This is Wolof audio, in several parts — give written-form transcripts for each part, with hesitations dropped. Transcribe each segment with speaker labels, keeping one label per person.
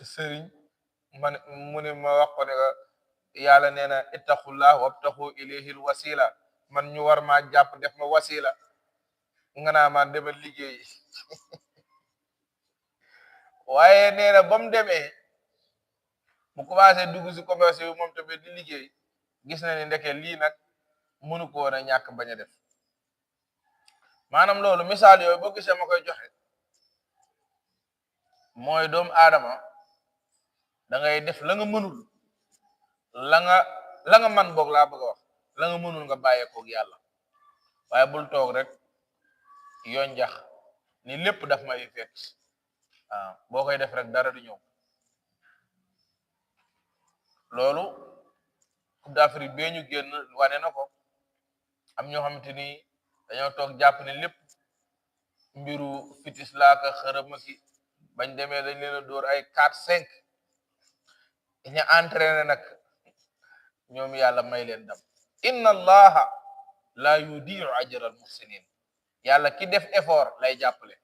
Speaker 1: sëriñ man mu ne ma wax ko ne yàlla nee na ittaqullah wabtaxu ilayhi wasila man ñu war maa jàpp def ma wasila nga naa ma demal liggéey waaye nee na ba mu demee mu commencé dugg si commerce bi moom tamit di liggéey gis na ni ndeke lii nag mënu ko woon a ñàkk bañ a def maanaam loolu misaal yooyu boo gisee ma koy joxe mooy doomu aadama da ngay def la nga mënul la nga man boog laa bëgg a wax la nga mënul nga bàyyeekoog yàlla waaye bul toog rek yoon jax ni lépp daf may fekk waaw boo koy def rek dara du ñëw loolu Coupe d'Afrique bee ñu génn wane na ko am ñoo xamante ni dañoo toog jàpp ne lépp mbiru fitis laaka xërëma ki bañ demee dañ leen a dóor ay 4-5 ñu entraîné nag ñoom yàlla may leen dam inna allaha la yudiu ajra al muhsinin yàlla ki def effort lay jàppale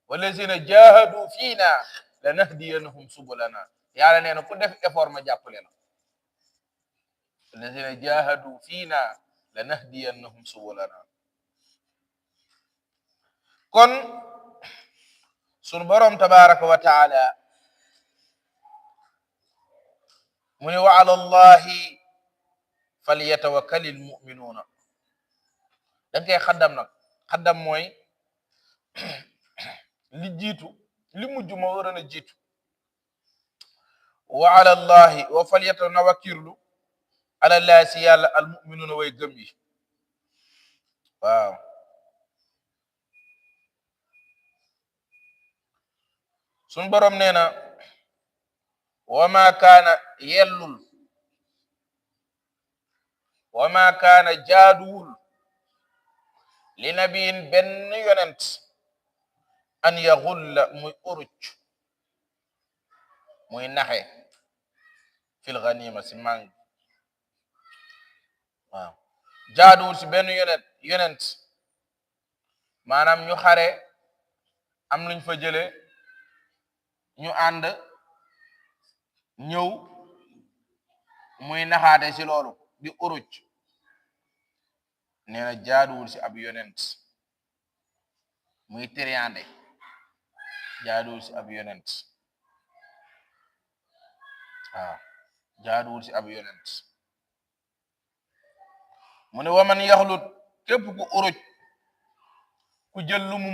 Speaker 1: walazina jahadu fiina lanahdiyannahum subulana yàlla nee na ku def effort ma jàppale la walazina jahadu fiina lanahdiyannahum subulana kon sunu borom tabaraka wa taala mu ne wa ala allahi falyatawakkalil mu'minuna dañ koy xaddam nag xaddam mooy li jiitu li mujj moo waroon a jiitu wa ala allahi wa falyatawakkirlu ala allahi si yàlla al mu'minuna way gëm yi waaw sun borom nee na wa ma kaana yellul wa ma kaana jaaduwul li nabiyin benn yonent an yaxulla muy uruj muy naxe fil ganima si mang waaw jaaduwul si benn yonent maanaam ñu xare am luñ fa jële ñu ànd ñëw muy naxaate si loolu di uruj nee na jaaduwul si ab yonent muy tiriande jaaduwul si ab yonent waaw jaaduwul si ab yonent mu ne waman yaxlut képp ku uruj ku jël lu mu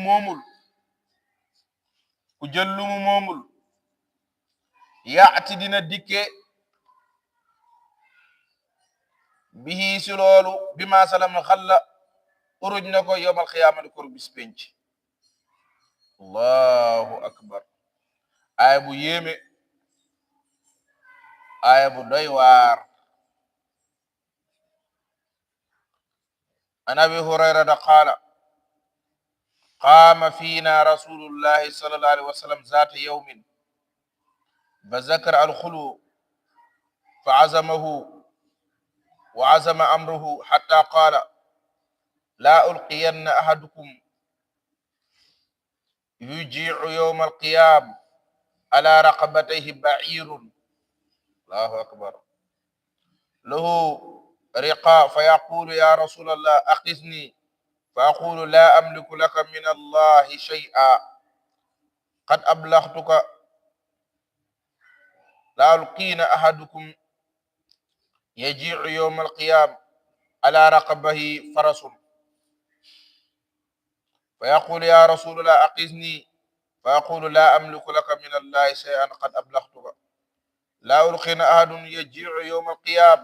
Speaker 1: moomul yaati dina dikke bihi si loolu bi ma salama xalla uruj na ko yowmal xiyaamati kor bis penc allahu akbar aaya bu yéeme aaya bu doy waar an abi hurayrata qaala qaama fiina rasulullahi sallallahu alayhi wa sallam zaata yawmin fa zakara alxulu fa azamahu wa azama amruhu hatta qaala laa ulqiyanna ahadukum yujiicu yowma alqiyam ala raqabatayhi ba'irun allahu akbar lahu riqa fa yaqulu ya rasul allah aqisni fa aqulu la amliku laka min allahi shay'a qad ablaghtuka la ulqina ahadukum yajiicu yowma alqiyam ala raqabahi farasun fa yaqulu ya rasul allah aqisni fa aqulu la amliku laka min allahi shay'an qad ablaghtuka la ulqina ahadun yajiicu yowma alqiyam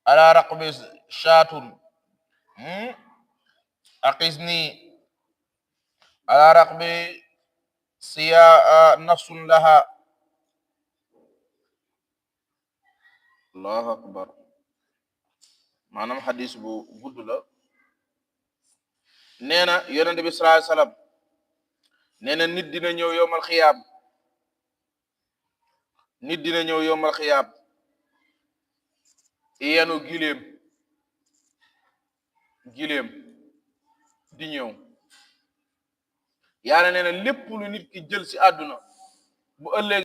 Speaker 1: ala raqabi shaatun aqisni ala raqbi siya nafsun laha allahu akbar maanaam xadis bu gudd la nee na yonente bi sallallahu alayhi wasallam nee na nit dina ñëw yowmal xiyaam yenu giléem di ñëw yàlla nee na lépp lu nit ki jël ci àdduna bu ëllëg